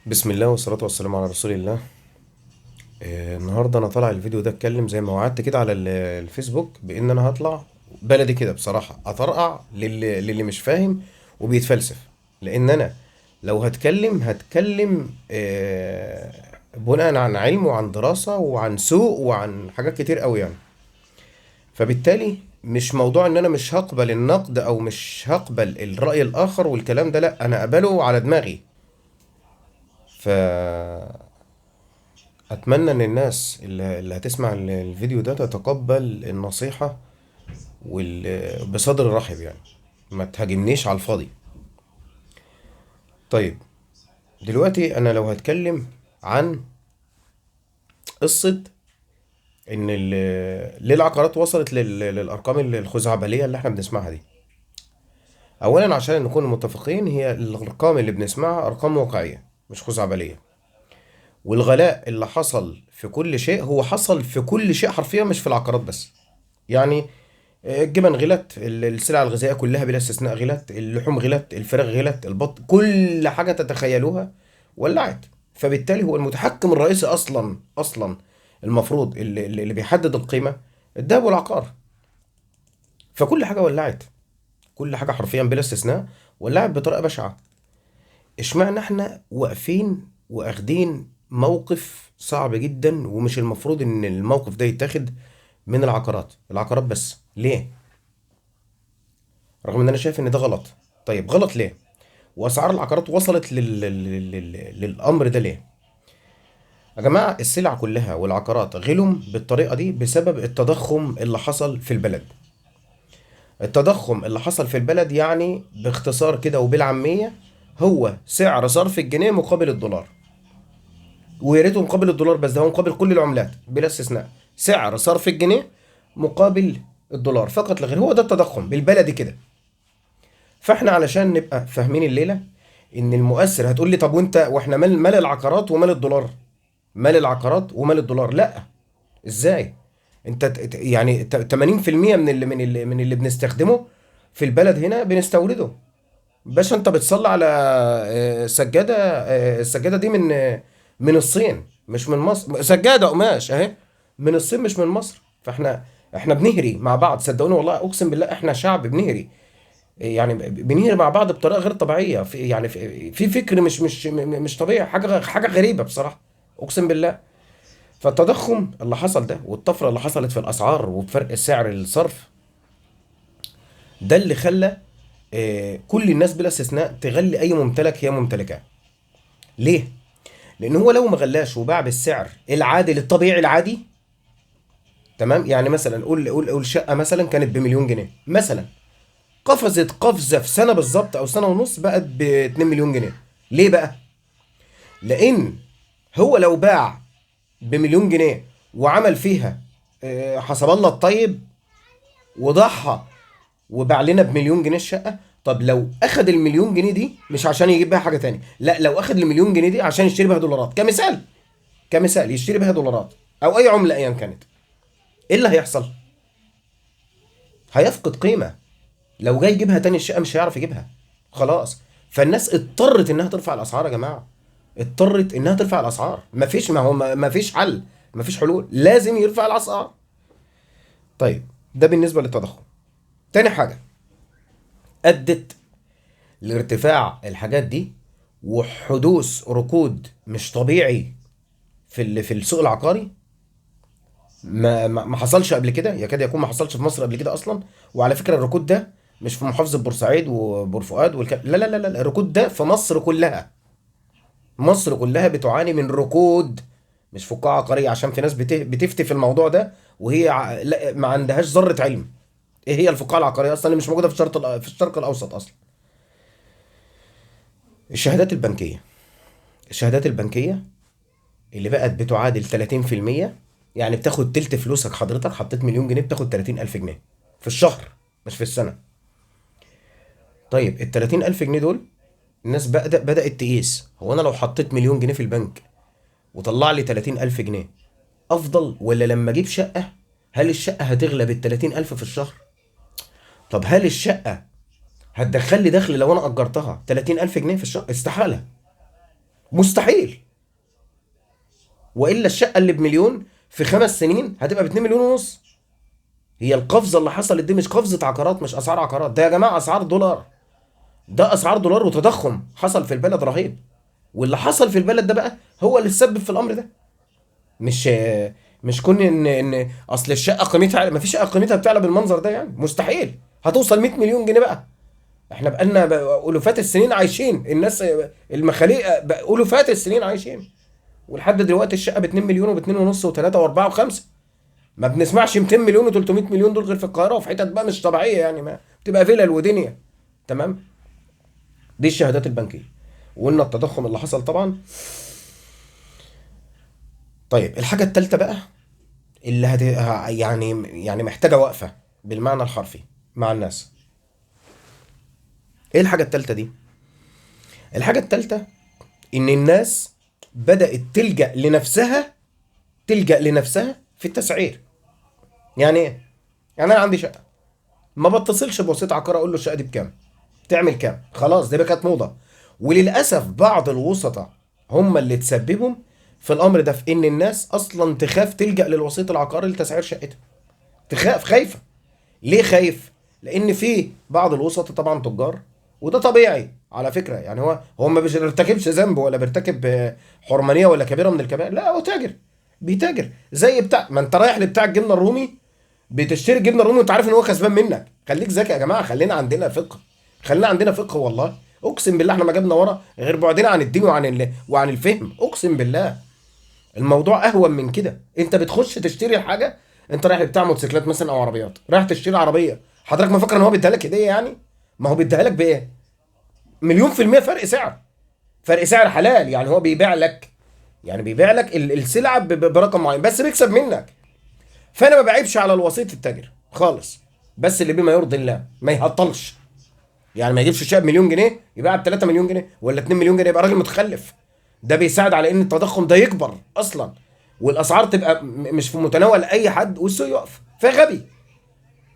بسم الله والصلاة والسلام على رسول الله. النهاردة أنا طالع الفيديو ده أتكلم زي ما وعدت كده على الفيسبوك بإن أنا هطلع بلدي كده بصراحة أطرقع للي مش فاهم وبيتفلسف، لأن أنا لو هتكلم بناء عن علم وعن دراسة وعن سوق وعن حاجات كتير قوي يعني. فبالتالي مش موضوع إن أنا مش هقبل النقد أو مش هقبل الرأي الآخر والكلام ده، لأ أنا أقبله على دماغي. ف أتمنى إن الناس اللي هتسمع الفيديو ده تتقبل النصيحة بصدر رحب يعني، ما تهاجمنيش على الفاضي. طيب دلوقتي أنا لو هتكلم عن قصة إن ليه العقارات وصلت للأرقام الخزعبلية اللي إحنا بنسمعها دي. أولاً عشان نكون متفقين، هي الأرقام اللي بنسمعها أرقام واقعية مش خزعبلية، والغلاء اللي حصل في كل شيء هو حصل في كل شيء حرفياً، مش في العقارات بس. الجبن غلت، السلع الغذائية كلها بلا استثناء غلت، اللحوم غلت، الفراخ غلت، البط، كل حاجة تتخيلوها ولعت. فبالتالي هو المتحكم الرئيسي أصلاً المفروض اللي بيحدد القيمة الذهب والعقار. فكل حاجة ولعت، كل حاجة حرفياً بلا استثناء ولعت بطريقة بشعة. اشمعنى احنا واقفين واخدين موقف صعب جدا، ومش المفروض ان الموقف ده يتاخد من العقارات بس؟ ليه؟ رغم ان انا شايف ان ده غلط. طيب غلط ليه؟ واسعار العقارات وصلت للامر ده ليه؟ يا جماعة السلع كلها والعقارات غلوا بالطريقة دي بسبب التضخم اللي حصل في البلد. التضخم اللي حصل في البلد يعني باختصار كده وبالعامية هو سعر صرف الجنيه مقابل الدولار، ويا ريته مقابل الدولار بس، ده هو مقابل كل العملات بلا استثناء. سعر صرف الجنيه مقابل الدولار فقط لا غير، هو ده التضخم بالبلدي كده. فاحنا علشان نبقى فاهمين الليلة ان المؤثر، هتقول لي طب وانت واحنا مال العقارات ومال الدولار؟ مال العقارات ومال الدولار؟ لا، ازاي؟ انت تمانين في المية من اللي بنستخدمه في البلد هنا بنستورده. باشا انت بتصلي على سجادة، السجادة دي من الصين مش من مصر، سجادة قماش اهي من الصين مش من مصر. فاحنا بنهري مع بعض، صدقوني والله اقسم بالله احنا شعب بنهري، يعني بنهري مع بعض بطريقة غير طبيعية. في فكر مش طبيعي، حاجة غريبة بصراحة اقسم بالله. فالتضخم اللي حصل ده والطفرة اللي حصلت في الأسعار وفرق سعر الصرف ده اللي خلى كل الناس بلا استثناء تغلي أي ممتلك هي ممتلكاه. ليه؟ لأن هو لو ما غلاش وباع بالسعر العادل الطبيعي العادي، تمام؟ يعني مثلا قول شقة مثلا كانت بمليون جنيه مثلا، قفزت قفزة في سنة بالظبط أو سنة ونص بقت باتنين مليون جنيه. ليه بقى؟ لأن هو لو باع بمليون جنيه وعمل فيها، حسب الله الطيب وضحى وباع لنا بمليون جنيه الشقة، طب لو أخد المليون جنيه دي مش عشان يجيب بيها حاجة تاني، لا لو أخد المليون جنيه دي عشان يشتري بيها دولارات، كمثال يشتري بيها دولارات أو أي عملة أيا كانت، إيه اللي هيحصل؟ هيفقد قيمة. لو جاي يجيبها تاني الشقة مش هيعرف يجيبها خلاص. فالناس اضطرت إنها ترفع الأسعار يا جماعة، اضطرت إنها ترفع الأسعار. مفيش، ما هو مفيش حل، مفيش حلول، لازم يرفع الأسعار. طيب ده بالنسبة للتضخم. تاني حاجة أدت لارتفاع الحاجات دي وحدوث ركود مش طبيعي في السوق العقاري، ما حصلش قبل كده، يكاد يكون ما حصلش في مصر قبل كده أصلا. وعلى فكرة الركود ده مش في محافظة بورسعيد وبور فؤاد لا، لا، لا، لا، الركود ده في مصر كلها. مصر كلها بتعاني من ركود، مش فقاعة عقارية، عشان في ناس بتفتي في الموضوع ده وهي لا، ما عندهاش ذرة علم ايه هي الفقاعة العقارية اصلا، اللي مش موجودة في الشرق الاوسط اصلا. الشهادات البنكية اللي بقت بتعادل تلاتين في المية، يعني بتاخد تلت فلوسك، حضرتك حطيت مليون جنيه بتاخد 30,000 جنيه في الشهر مش في السنة. طيب ال 30,000 جنيه دول الناس بدأت تقيس، هو أنا لو حطيت مليون جنيه في البنك وطلع لي 30,000 جنيه أفضل ولا لما أجيب شقة؟ هل الشقة هتغلى بال 30,000 في الشهر؟ طب هل الشقة هتدخل لي دخل لو أنا أجرتها 30,000 جنيه في الشهر؟ استحالة. مستحيل. والا الشقة اللي بمليون في 5 سنين هتبقى ب 2 مليون ونص. هي القفزة اللي حصلت دي مش قفزه عقارات، مش اسعار عقارات، ده يا جماعة اسعار دولار، ده اسعار دولار وتضخم حصل في البلد رهيب. واللي حصل في البلد ده بقى هو اللي تسبب في الامر ده، مش كون ان اصل الشقة قيمتها، ما فيش شقه قيمتها بتعلى بالمنظر ده يعني، مستحيل هتوصل 100 مليون جنيه بقى. احنا بقالنا الوفات السنين عايشين، الناس المخاليق الوفات السنين عايشين، ولحد دلوقتي الشقة ب 2 مليون وب 2 ونص و3 و4 و5. ما بنسمعش 200 مليون و300 مليون دول غير في القاهرة وفي حتت بقى مش طبيعية يعني، ما بتبقى فيلل ودنيا. تمام، دي الشهادات البنكية، وقلنا التضخم اللي حصل طبعا. طيب الحاجة الثالثة بقى اللي يعني محتاجه وقفه بالمعنى الحرفي مع الناس. ايه الحاجة الثالثة دي؟ الحاجة الثالثة ان الناس بدات تلجأ لنفسها في التسعير. يعني ايه؟ يعني انا عندي شقه، ما بتصلش بوسيط عقار اقول له الشقة دي بكام، تعمل كام، خلاص دي بقى كانت موضة. وللاسف بعض الوسطاء هم اللي تسببهم في الامر ده، في ان الناس اصلا تخاف تلجأ للوسيط العقاري لتسعير شقتها، تخاف، خايفة. ليه خايف؟ لان في بعض الوسطاء طبعا تجار، وده طبيعي على فكرة، يعني هو ما بيرتكبش ذنب ولا بيرتكب حرمانيه ولا كبيرة من الكبائر، لا هو تاجر، بيتاجر زي بتاع، ما انت رايح لبتاع الجبنة الرومي بتشتري الجبنة الرومي وانت عارف ان هو كسبان منك. خليك ذكي يا جماعة، خلينا عندنا فقه، خلينا عندنا فقه والله، اقسم بالله احنا ما جبنا ورا غير بعدنا عن الدين وعن الفهم، اقسم بالله الموضوع اهون من كده. انت بتخش تشتري الحاجة، انت رايح بتاع موتوسيكلات مثلا او عربيات، رايح تشتري عربية، حضرتك ما فاكر ان هو بيديها لك هديه يعني؟ ما هو بيديها لك بايه؟ 1,000,000% فرق سعر، فرق سعر حلال يعني، هو بيبيع لك، يعني بيبيع لك السلعة برقم معين بس بيكسب منك. فانا ما بعيبش على الوسيط التاجر خالص، بس اللي بما يرضي الله ما يهطلش، يعني ما يجيبش شقه بمليون جنيه يبيعها ب 3 مليون جنيه ولا 2 مليون جنيه، يبقى راجل متخلف. ده بيساعد على ان التضخم ده يكبر اصلا، والاسعار تبقى مش في متناول اي حد، والسوق يقف، فغبي.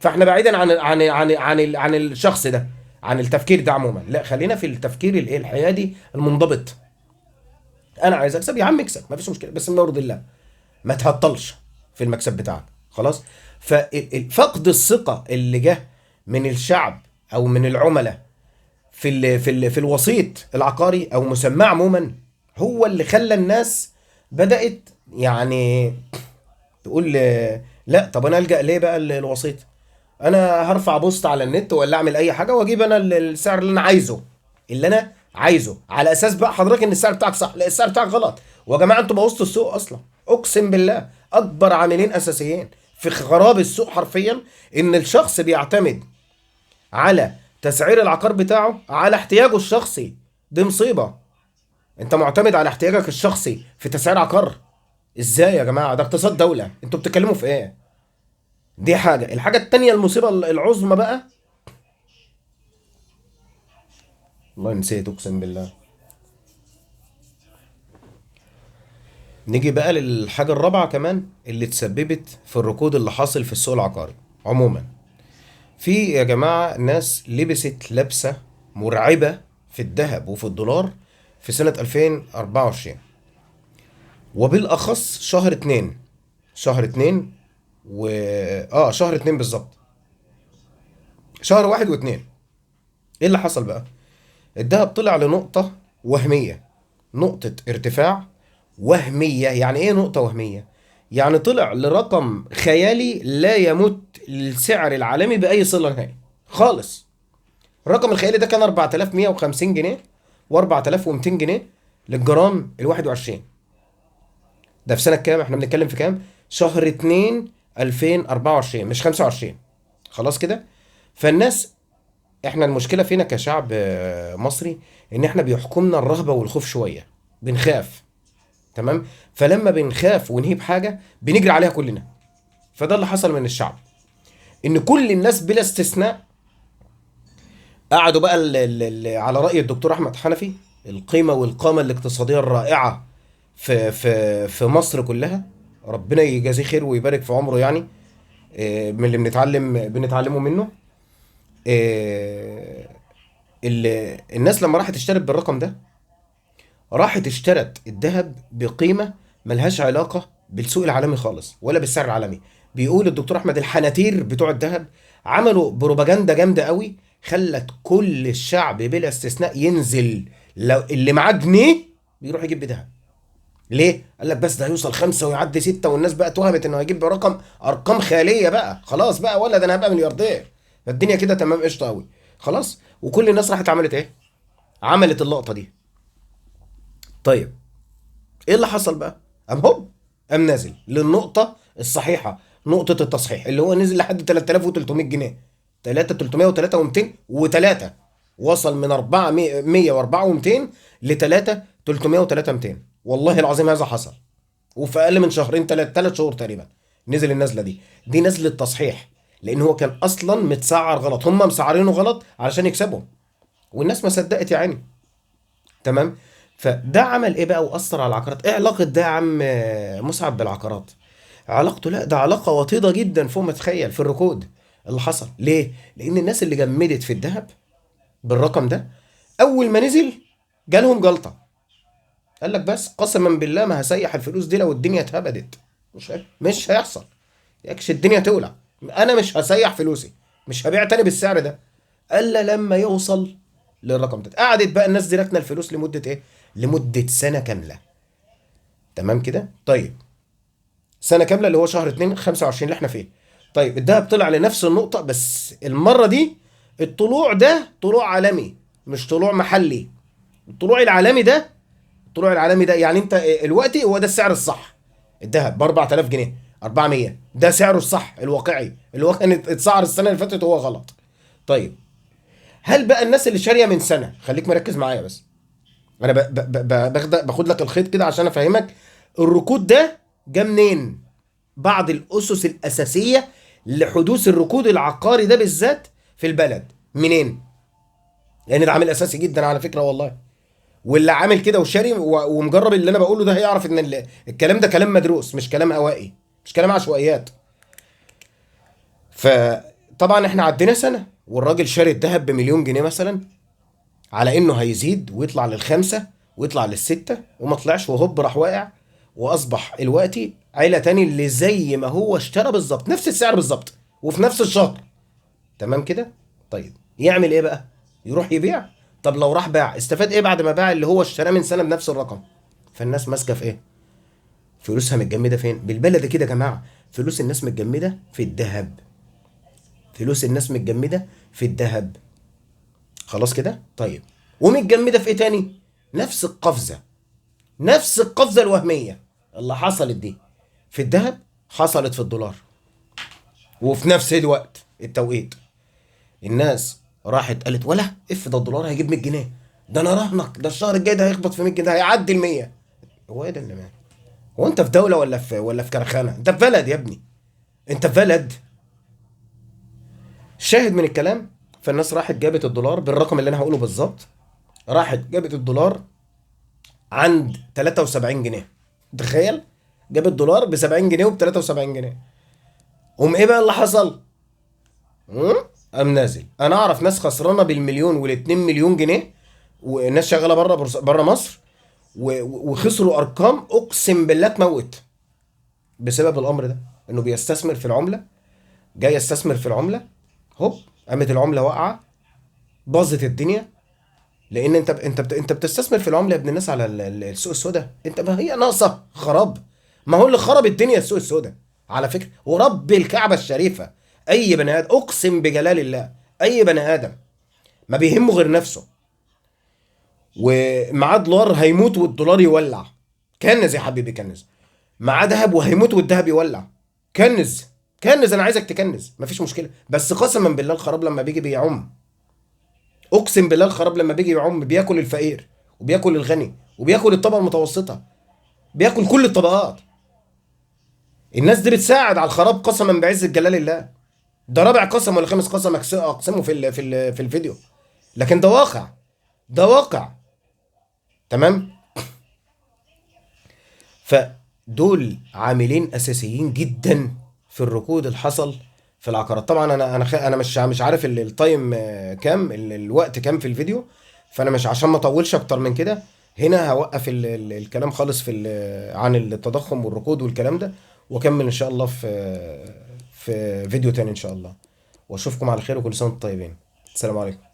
فاحنا بعيدا عن عن عن عن عن الشخص ده، عن التفكير ده عموما، لا خلينا في التفكير الايه الحيادي المنضبط. انا عايز اكسب يا عم اكسب، ما فيش مشكلة، بس ما يرضي الله، ما تهطلش في المكسب بتاعك، خلاص. ففقد الثقة اللي جه من الشعب او من العملاء في ال في ال في الوسيط العقاري او مسماه عموما، هو اللي خلى الناس بدات يعني تقول لا طب انا الجا ليه بقى الوسيط؟ انا هرفع بوست على النت ولا اعمل اي حاجة واجيب انا السعر اللي انا عايزه، اللي انا عايزه، على اساس بقى حضرتك ان السعر بتاعك صح، لا السعر بتاعك غلط. ويا جماعة انتوا بوظتوا السوق اصلا، اقسم بالله اكبر عاملين اساسيين في خراب السوق حرفيا ان الشخص بيعتمد على تسعير العقار بتاعه على احتياجه الشخصي. دي مصيبة. انت معتمد على احتياجك الشخصي في تسعير عقار ازاي يا جماعة؟ ده اقتصاد دولة، انتوا بتتكلموا في ايه؟ دي حاجة. الحاجة التانية المصيبة العظمى بقى، والله نسيت اقسم بالله. نيجي بقى للحاجة الرابعة كمان اللي تسببت في الركود اللي حاصل في السوق العقاري عموما. في يا جماعة ناس لبست لبسة مرعبة في الذهب وفي الدولار في سنة 2024، وبالأخص شهر 2، شهر 2 و شهر 2 بالظبط، شهر 1 و2. ايه اللي حصل بقى؟ الذهب طلع لنقطة وهمية، نقطة ارتفاع وهمية. يعني ايه نقطة وهمية؟ يعني طلع لرقم خيالي لا يمت للسعر العالمي بأي صلة نهائي خالص. الرقم الخيالي ده كان 4150 جنيه و4200 جنيه للجرام ال 21. ده في سنة كام؟ احنا بنتكلم في كام؟ شهر 2 2024 مش 25. خلاص كده؟ فالناس، احنا المشكلة فينا كشعب مصري ان احنا بيحكمنا الرهبة والخوف شوية، بنخاف. تمام؟ فلما بنخاف ونهيب حاجة بنجري عليها كلنا. فده اللي حصل من الشعب، ان كل الناس بلا استثناء قعدوا بقى على رأي الدكتور احمد حنفي، القيمة والقامة الاقتصادية الرائعة في في في مصر كلها، ربنا يجازيه خير ويبارك في عمره، يعني من اللي بنتعلمه منه. الناس لما راحت اشترت بالرقم ده، راحت اشترت الذهب بقيمة ملهاش علاقة بالسوق العالمي خالص ولا بالسعر العالمي. بيقول الدكتور احمد الحناتير بتوع الذهب عملوا بروباجندا جامدة قوي خلت كل الشعب بلا استثناء ينزل، لو اللي معاه جنيه بيروح يجيب بذهب. ليه؟ قال لك بس ده هيوصل 5 ويعدي 6، والناس بقى اتوهمت انه هيجيب برقم ارقام خيالية بقى، خلاص بقى ولا ده انا هبقى ملياردير، فالدنيا كده تمام قشطه قوي خلاص. وكل الناس راحت عملت ايه؟ عملت اللقطة دي. طيب ايه اللي حصل بقى؟ قام هوب قام نازل للنقطة الصحيحة، نقطة التصحيح اللي هو نزل لحد 3300 جنيه، 3303 و200 و3، وصل من 404 و200 ل 3303 200. والله العظيم هذا حصل، وفي اقل من شهرين، 3 شهور تقريبا نزل النزله دي. دي نزله تصحيح، لان هو كان اصلا متسعر غلط، هم مسعرينه غلط علشان يكسبوا، والناس ما صدقت يا عيني. تمام. فده عمل ايه بقى واثر على العقارات؟ ايه علاقة ده يا عم مصعب بالعقارات؟ علاقته لا ده علاقة وطيدة جدا فوق ما تتخيل في الركود اللي حصل. ليه؟ لان الناس اللي جمدت في الذهب بالرقم ده اول ما نزل جالهم جلطة، قال لك بس قسما بالله ما هسيح الفلوس دي لو الدنيا اتهبدت، مش هيحصل، يكش الدنيا تولع، انا مش هسيح فلوسي، مش هبيع تاني بالسعر ده الا لما يوصل للرقم ده. قعدت بقى الناس دي راكنه الفلوس لمدة ايه؟ لمدة سنة كاملة. تمام كده؟ طيب سنة كاملة اللي هو شهر 2 25 اللي احنا فيه. طيب الذهب طلع لنفس النقطة، بس المرة دي الطلوع ده طلوع عالمي مش طلوع محلي. الطلوع العالمي ده، الطلوع العالمي ده يعني انت الوقتي هو ده السعر الصح، الذهب ب 4000 جنيه 400، ده سعره الصح الواقعي اللي هو كان اتسعر السنة اللي فاتت وهو غلط. طيب هل بقى الناس اللي شاريه من سنة، خليك مركز معايا بس، انا باخد لك الخيط كده عشان افهمك الركود ده جه منين، بعض الاسس الاساسية لحدوث الركود العقاري ده بالذات في البلد منين، لان ده عامل اساسي جدا على فكرة والله. واللي عامل كده وشاري ومجرب اللي انا بقوله ده هيعرف ان الكلام ده كلام مدروس، مش كلام هوائي، مش كلام عشوائيات. فطبعا احنا عدينا سنة والراجل شاري الذهب ب1,000,000 جنيه مثلا على انه هيزيد ويطلع لل5 ويطلع لل6، وما طلعش، وهوب راح واقع، واصبح الوقتي عيله تاني اللي زي ما هو اشترى بالظبط نفس السعر بالظبط وفي نفس الشهر. تمام كده؟ طيب يعمل ايه بقى؟ يروح يبيع. طب لو راح باع استفاد ايه بعد ما باع اللي هو اشتراه من سنة بنفس الرقم؟ فالناس ماسكه في ايه؟ فلوسها متجمده فين؟ بالبلد كده يا جماعة، فلوس الناس متجمده في الذهب، فلوس الناس متجمده في الذهب. خلاص كده؟ طيب ومتجمده في ايه تاني؟ نفس القفزة، نفس القفزة الوهمية اللي حصلت دي في الذهب حصلت في الدولار، وفي نفس الوقت التوقيت الناس راحت قالت ولا اف ده الدولار هيجيب 100 جنيه، ده انا راهنك ده الشهر الجاي ده هيخبط في 100 جنيه، ده هيعدي ال 100. هو ايه ده اللي مال؟ هو انت في دولة ولا في كرخانه؟ انت في بلد يا ابني، انت في بلد. شاهد من الكلام، فالناس راحت جابت الدولار بالرقم اللي انا هقوله بالظبط، راحت جابت الدولار عند 73 جنيه. تخيل، جابت الدولار ب 70 جنيه وب 73 جنيه. قوم ايه بقى اللي حصل؟ قام نازل. انا اعرف ناس خسرانة بالمليون وال2 مليون جنيه، وناس شغالة بره مصر وخسروا ارقام اقسم بالله تموت بسبب الامر ده، انه بيستثمر في العملة، جاي يستثمر في العملة، هوب قامت العملة واقعه، باظت الدنيا. لان انت بتستثمر في العملة يا ابن الناس على السوق السوداء. انت ما هي ناقصه خراب، ما هو اللي خرب الدنيا السوق السوداء على فكرة. ورب الكعبة الشريفة اي بني ادم، اقسم بجلال الله، اي بني ادم ما بيهمه غير نفسه ومعاه دولار هيموت والدولار يولع. كنز يا حبيبي كنز. معاه ذهب وهيموت والذهب يولع. كنز كنز، انا عايزك تكنز مفيش مشكلة، بس قسما بالله الخراب لما بيجي بيعم، اقسم بالله الخراب لما بيجي يعم بياكل الفقير وبياكل الغني وبياكل الطبقة المتوسطة، بياكل كل الطبقات. الناس دي بتساعد على الخراب قسما بعز الجلال الله. ده رابع قسم ولا خامس قسم اقسمه في في في الفيديو، لكن ده واقع، ده واقع. تمام؟ فدول عاملين اساسيين جدا في الركود اللي حصل في العقارات. طبعا انا مش عارف ال time كام، الوقت كام في الفيديو، فانا مش عشان ما اطولش اكتر من كده. هنا هوقف الكلام خالص في عن التضخم والركود والكلام ده، واكمل ان شاء الله في فيديو تاني ان شاء الله. واشوفكم على خير، وكل سنة وانتم طيبين. السلام عليكم.